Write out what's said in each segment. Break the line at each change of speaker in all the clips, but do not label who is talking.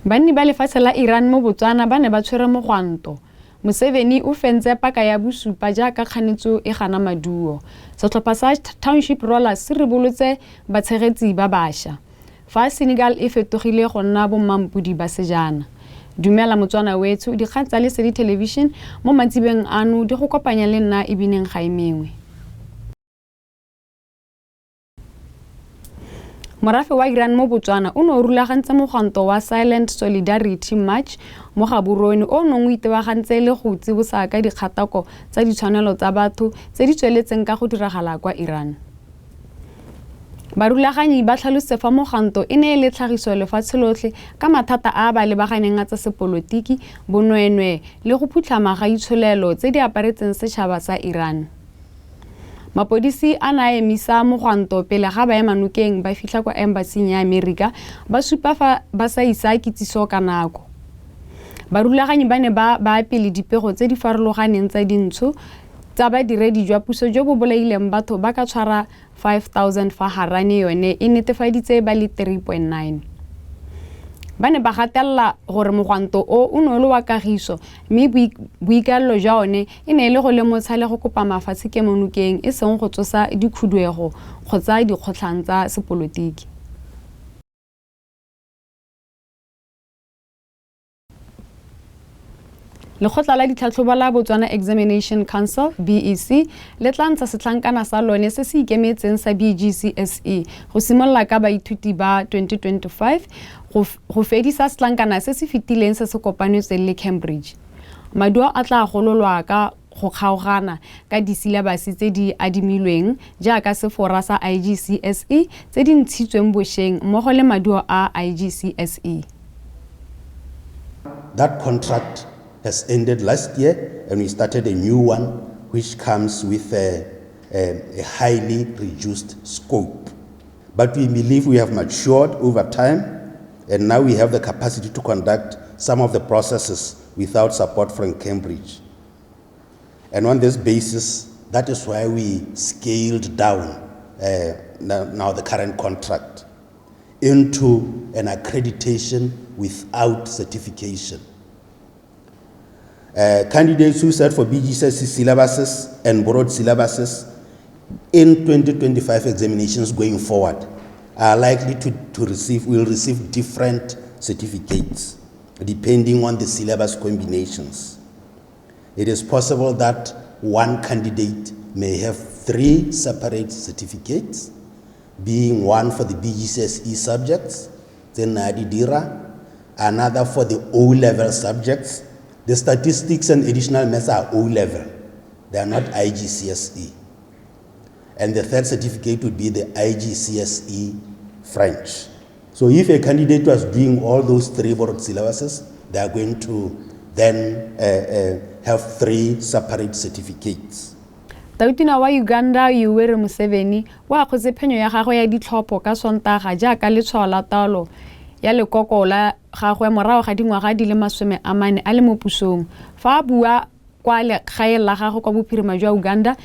Banni ba lefatshe la Iran mo Botswana ba ne ba tshwere mogwanto. Museveni o fentse paka ya bosupa jaaka kganetso e gana maduo. Setlhopha sa Township Rollers se ribolotse batshegetsi ba basha. Fa Senegal e fetogile go nna bommampodi ba sejana. Dumela Motswana wetsho, dikgang tsa Lesedi Television mo matsibeng ano di go kopanya le nna Ebineng Gaemengwe. Morafe wa Iran mo Botswana o ne o rulagantse mogwanto wa Silent Solidarity March mo Gaborone o o neng o itebagantse le go tsibosa ka dikgatako tsa ditshwanelo tsa batho tse di tsweletseng ka go diragala kwa Iran. Barulaganyi ba tlhalositse fa mogwanto e ne e le tlhagiso lefatshe lotlhe ka mathata a ba lebaganeng a tsa sepolotiki, bonweenwee le go phutlhama ga itsholelo tse di aparetseng setšhaba sa Iran. Mapodisi a ne a emisa mogwanto pele ga baemanokeng ba fitlha kwa embasing ya Amerika ba supa fa ba sa isa kitsiso ka nako. Barulaganyi ba ne ba baya pele dipego tse di farologaneng tsa dintsho tsa badiredi jwa puso jo bo bolaileng batho ba ka tshwara 5,000 fa Harane yone e netefaditse ba le 3.9. Ba ne ba gatelela gore mogwanto o o ne o le wa kagiso mme boikaelelo jwa one e ne e le go lemotsha le go kopa mafatshe kemonokeng e seng go tsosa dikhuduego kgotsa dikgotlhang tsa sepolotiki. Lekgotla la ditlhatlhobo la Botswana Examination Council, BEC, le tla ntsha setlhankana sa lone se se ikemetseng sa BGCSE go simolola ka baithuti ba 2025 go fedisa setlankana se se fetileng se se kopanetsweng le Cambridge. Maduo a tla gololwa ka go kgaogana ka disilabase tse di adimilweng jaaka sefora sa IGCSE tse di ntshitsweng bosheng mmogo le maduo a IGCSE.
That contract has ended last year and we started a new one which comes with a highly reduced scope. But we believe we have matured over time and now we have the capacity to conduct some of the processes without support from Cambridge. And on this basis, that is why we scaled down now the current contract into an accreditation without certification. Candidates who sat for BGCSE syllabuses and broad syllabuses in 2025 examinations going forward are likely to receive, will receive different certificates depending on the syllabus combinations. It is possible that one candidate may have 3 separate certificates, being one for the BGCSE subjects, then Dira, another for the O-level subjects. The statistics and additional maths are O-level. They are not IGCSE. And the third certificate would be the IGCSE French. So if a candidate was doing all those 3 broad syllabuses, they are going to then have 3 separate certificates.
Tautona wa Uganda Yoweri Museveni o akgotse phenyo ya gagwe ya ditlhopho ka Sontaga jaaka letshwao la taolo ya lekoko la gagwe morago ga dingwaga di le 40 a le mo pusong. Fa a bua kwa legaeng la gagwe kwa bophirima jwa Uganda,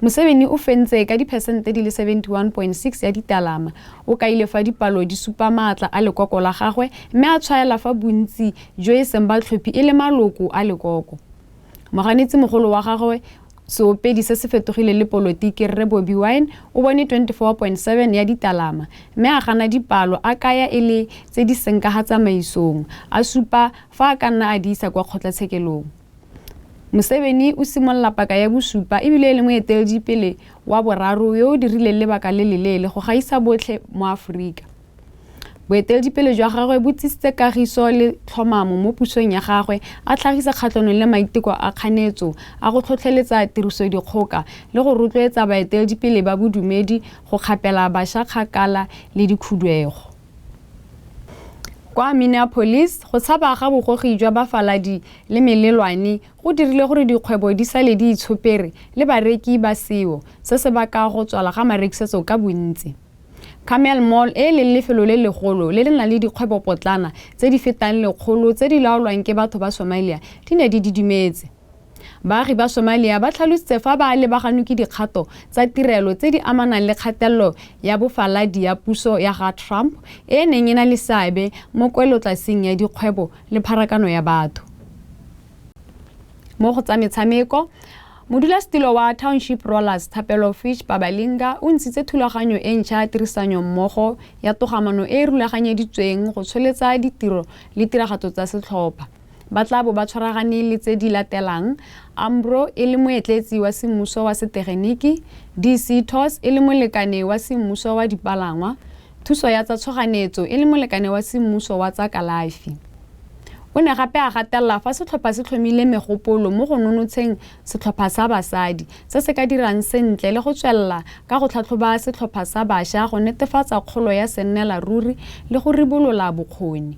Museveni o fentse ka diphesente di le 71.6 ya ditalama. O kaile fa dipalo di supa maatla a lekoko la gagwe mme a tshwaela fa bontsi jo e seng batlhophi e le maloko a lekoko. Moganetsi mogolo wa gagwe seopedi se se fetogileng le polotiki Rre Bobi Wine o bone 24.7 ya ditalama mme a gana dipalo a kaya e le tse di seng ka ga tsamaisong, a supa fa a ka nna a di isa kwa kgotlatshekelong. Museveni o simolola paka ya bosupa ebile e le moeteledipele wa boraro yo o dirileng lebaka le leleele go gaisa botlhe mo Aforika. Boeteledipele jwa gagwe bo tsisitse kagiso le tlhomamo mo pusong ya gagwe, a tlhagisa kgatlhanong le maiteko a kganetso a go tlhotlheletsa tirisodikgoka le go rotloetsa baeteledipele ba bodumedi go kgapela bašwa kgakala le dikhuduego. Kwa Minneapolis, go tshaba ga bogogi jwa bafaladi le melelwane go dirile gore dikgwebo di sale di itshopere le bareki ba seo, se se baka go tswala ga marekisetso ka bontsi. Carmel Mall e e leng lefelo le legolo le le nang le dikgwebopotlana tse di fetang 100 tse di laolwang ke batho ba Somalia di ne di didimetse. Baagi ba Somalia ba tlhalositse fa ba lebaganwe ke dikgato tsa tirelo tse di amanang le kgatelelo ya bofaladi ya puso ya ga Trump e e neng e na le seabe mo kwelotlaseng ya dikgwebo le pharakano ya batho. Mo go tsa metshameko, modulasetilo wa Township Rollers Thapelo Fish Pabalinga o ntshitse thulaganyo e ntšha ya tirisanyo mmogo ya togamano e e rulaganyeditsweng go tsholetsa ditiro le tiragatso tsa setlhopha. Ba tla bo ba tshwaragane le tse di latelang, Ambro e le moetletsi wa semmuso wa setegeniki, DC Tours e le molekane wa semmuso wa dipalangwa, Thuso ya tsa tshoganetso e le molekane wa semmuso wa tsa kalafi. O ne gape a gatelela fa setlhopha se tlhomile megopolo mo go nonotsheng setlhopha sa basadi se se ka dirang sentle le go tswelela ka go tlhatlhoba setlhopha sa baša go netefatsa kgolo ya sennela ruri le go ribolola bokgoni.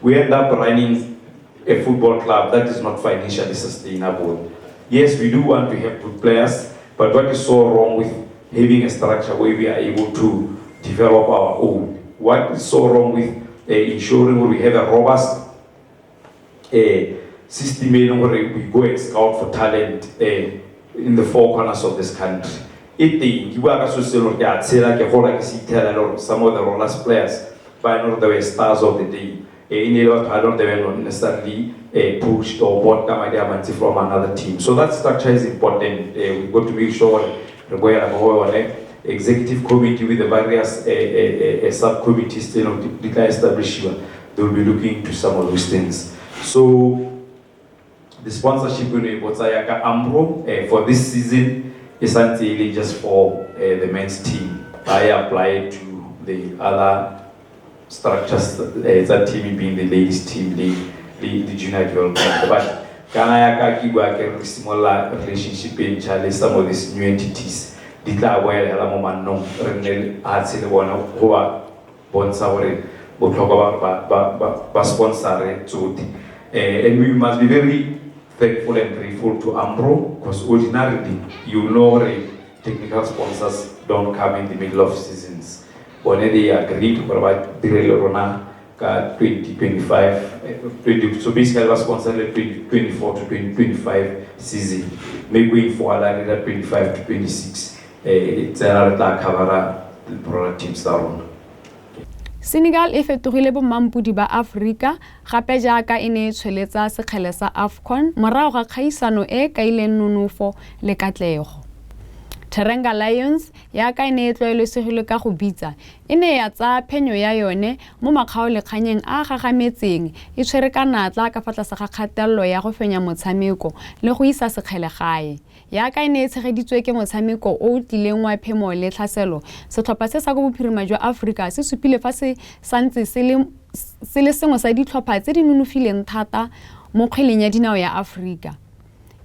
We end up running a football club that is not financially sustainable. Yes, we do want to have good players, but what is so wrong with having a structure where we are able to develop our own? What is so wrong with ensuring we have a robust system e leng gore we go and scout for talent in the four corners of this country? E teng, ke bua ka so se e leng gore ke a tshela, ke gola ke se itlhela le gore some of the Rollers players ba e leng gore they were stars of the day, e ne e le batho ba e leng gore they were not necessarily pushed or bought ka madi a mantsi from another team. So that structure is important. We've got to make sure re boela mo go yone. Executive committee with the various subcommittees tse e leng di tla establishiwa, they will be looking into some of those things. So the sponsorship e ne e botsa ya ka Ambro, for this season e santse e le just for the men's team. Ba e apply to the other structures tsa team, being the ladies team le junior development. But kana ya ka ke bua ke re simolola relationship e ntšha le some of these new entities, di tla boela hela mo mannong, re nne hatshe le bona go ba bontsha gore botlhokwa ba sponsore tsotlhe. And we must be very thankful and grateful to Ambro, because ordinarily you know gore technical sponsors don't come in the middle of seasons. Bone they agreed gore ba dire le rona ka 2025, 20, so basically ba sponsor le 2024 to 2025 season. Maybe going forward re 25 to 26, tsena re tla covera the broader teams tsa rona.
Senegal e fetogile bommampodi ba Aforika gape jaaka e ne e tsweletsa sekgele sa AFCON morago ga kgaisano e e kaileng nonofo le katlego. Teranga Lions, yaka e ne e tlwaelesegile ka go bitsa, e ne ya tsaya phenyo ya yone mo makgaolakgannyeng a a gagametseng e tshwere ka natla ka fa tlase ga kgatelelo ya go fenya motshameko le go isa sekgele gae. Yaka e ne e tshegeditswe ke motshameko o o tlileng wa phemo le tlhaselo, setlhopha se sa ko bophirima jwa Aforika se supile fa se santse se le sengwe sa ditlhopha tse di nonofileng thata mo kgweleng ya dinao ya Aforika.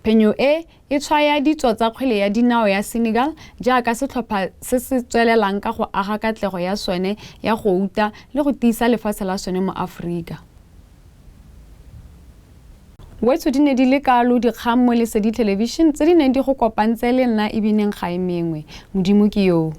Phenyo e e tshwaya ditso tsa kgwele ya dinao ya Senegal jaaka setlhopha se se tswelelang ka go aga katlego ya sone ya gouta le go tiisa lefatshe la sone mo Aforika. Wetso di ne di le kalo dikgang mo Lesedi Television tse di neng di go kopantse le nna Ebineng Gae Mengwe. Modimo ke yoo.